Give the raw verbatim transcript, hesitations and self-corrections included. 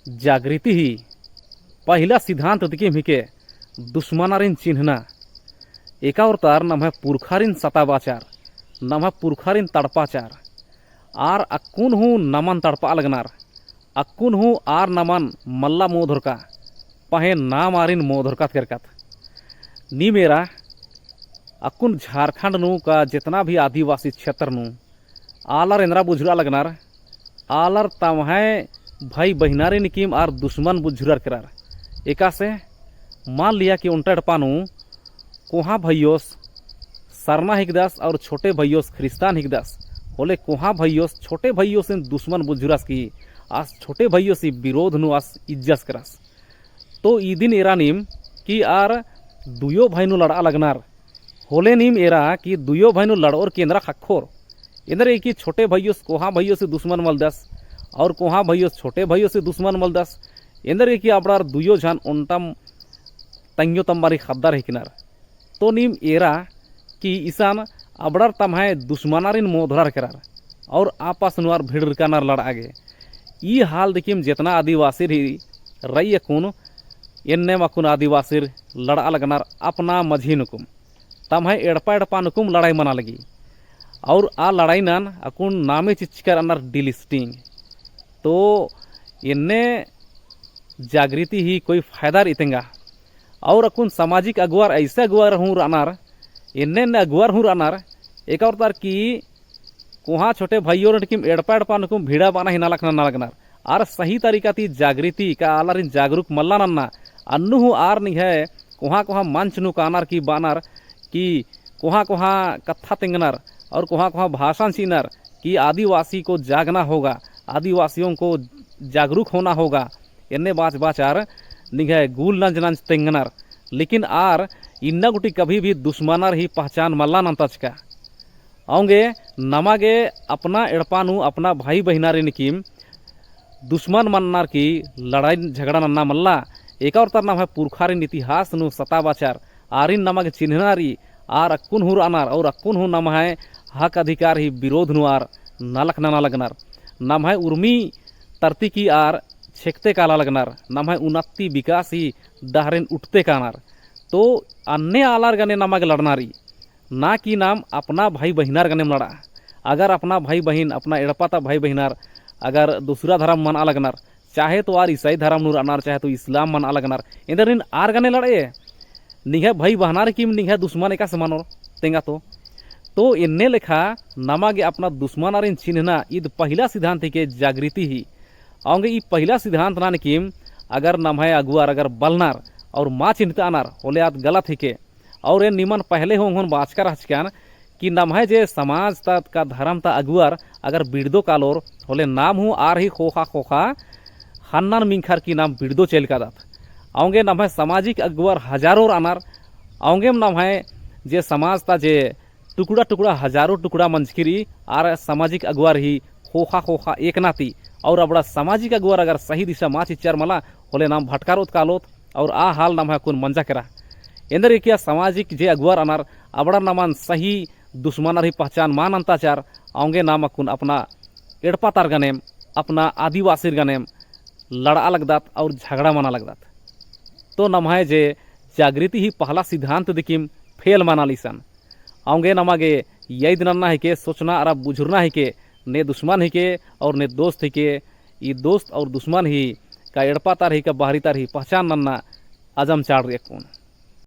जागृति ही पहिला सिद्धांत दिकिम हिके दुस्मनारिन चिन्हना। एका ओर्तर नम्है पुरखारिन सताबाचर, नम्है पुरखारिन तड़पाचर। आर अक्कुन हूँ नमन तड़पा लगनर, अक्कुन हूँ आर नमन मल्ला मोधरका, पहें नाम आरिन मोधरकत केरकत। नीम एरा अक्कुन झारखंड नू का जेतना भी आदिवासी क्षेत्र नू आलर एन्दरा बुझुरा लगनर, आलर तम्है भाई बहिनारिन किम आर दुस्मन बुझुरर केरर। एकासे मान लिया कि ओन्टा एड़पा नू कोहाँ भइयोस सरना हिकदस और छोटे भइयोस ख्रिस्तान हिकदस। होले कोहाँ भइयोस छोटे भइयोसिन दुस्मन बुझुरस कि आस छोटे भइयोसी विरोध नू आस इज्जस केरस। तो इदिन एरा नीम कि आर दुयो भाई नू लड़आ लगनर। होले नीम एरा कि दुयो भाई नू लड़ओर कि एन्दरा ख़क्खोर। एन्देरगे कि छोटे भइयोस कोहाँ भइयोसी दुस्मन मलदस और कोहाँ भइयोस छोटे भइयोसी दुस्मन मलदस। एन्देरगे कि अबड़ार दुयो झन ओन्टम तंग्यो तम्बारी ख़द्दर हिकनर। तो नीम एरा कि इसन अबड़र तम्है दुस्मनारिन मोधरर केरर और आपस नू आर भिड़रकानर लड़आ गे। ई हाल दिकिम जेतना आदिवासिर ही रई अक्कुन, एन्नेम अक्कुन आदिवासिर लड़आ लगनर अपना मझी नुकुम। तम्है एड़पा एड़पा नुकुम लड़ाई मना लगी। और आ लड़ाई नन अक्कुन नामे चिच्चकर अन्नर delisting। तो एन्ने जागृति ही कोई फायदा रई तेंगा। और अक्कुन सामाजिक अगुवार ऐसे अगुवार हूँ रअनर, एन्ने एन्ने अगुवार हूँ रअनर, एका ओर्तर कि कोहाँ छोटे भइयोर टिकिम एड़पा एड़पा नुकुम भिड़ा बअना ही नलख नन्ना लगनर। आर सही तरीका ती जागृति का आलारिन जागरूक मल्ला नन्ना, अन्नु हूँ आर निंग्है कोहाँ कोहाँ मंच नू कानर की बअनर कि कोहाँ कोहाँ कत्था तेंगनर और कोहाँ कोहाँ भाषण चिअनर कि आदिवासी को जागना होगा, आदिवासियों को जागरूक होना होगा। एन्ने बाच बाच आर निंग्है गुल नंज नंज तेंगनर। लेकिन आर इन्ना गुटी कभी भी दुस्मनर ही पहचान मल्ला नन्तचका। औंगे नमा गे अपना एड़पा नू अपना भाई बहिनारिन किम दुस्मन मन्नर की लड़ाई झगड़ा नन्ना मल्ला। एका ओर्तर नम्है पुरखारिन इतिहास नू सताबाचर, आरिन नमा गे चिन्हना रई, आर अक्कुन हूँ रअनर और अक्कुन हूँ नम्है हक अधिकार ही विरोध नू आर नलख नना लगनर। नम्है उर्मी तरती की आर छेकते काला लगनर, नम्है उन्नति विकास ही डहरेन उठते कानर। तो अन्ने आलर गने नमा गे लड़ना रई, ना कि नाम अपना भाई बहिनार गनेम लड़आ। अगर अपना भाई बहिन, अपना एड़पा ता भाई बहिनार अगर दूसरा धरम मनआ लगनर, चाहे तो आर ईसाई धरम नू रअनर, चाहे तो इस्लाम मनआ लगनर, एन्देरगे नीन आर गने लड़ए, निंग्है भाई बहनार किम निंग्है दुस्मन एकासे मनोर तेंगा तो। तो एन्ने लेखा नमा गे अपना दुस्मनारिन चिन्हना ईद पहिला सिद्धांत हिके जागृति ही। औंगे ई पहिला सिद्धांत नन किम अगर नम्है अगुवार अगर बलनर और मा चिन्हतअनर, होले आद गलत हिके। और एन निमन पहले हूँ ओंगोन बाचका रहचकन कि नम्है जे समाज ता का धरम ता अगुवार अगर बिड़दो कालोर, होले नाम हूँ आर ही ख़ोख़ा ख़ोख़ा ख़न्नन मिंखर की नाम बिड़दो चइल कादत। औंगे नम्है सामाजिक अगुवार हजारों रअनर, औंगेम नम्है जे समाज ता जे टुकड़ा टुकड़ा हजारों टुकड़ा मंजकी रई, आर सामाजिक अगुवार ही ख़ोख़ा ख़ोख़ा एकना ती, और अबड़ा सामाजिक अगुवार अगर सही दिशा मा चिच्चर मला, होले नाम भटकारोत कालोत, और आ हाल नम्है अक्कुन मंजा केरा। एन्देरगे कि आ सामाजिक जे अगुवार रअनर, अबड़ा नमन सही दुस्मनर ही पहचान मा नन्ताचर, औंगे नाम अक्कुन अपना एड़पा तार गनेम, अपना आदिवासिर गनेम लड़आ लगदत और झगड़ा मना लगदत। तो नम्है जे जागृति ही पहला सिद्धांत दिकिम फेल मना लिसन। औंगे नमा गे याद नन्ना हिके, सोचना अरा बुझुरना हिके, ने दुस्मन हिके और ने दोस्त हिके। ई दोस्त और दुस्मन ही का एड़पा तार ही का बहरी तार ही पहचान नन्ना अजम चाड़ रई अक्कुन।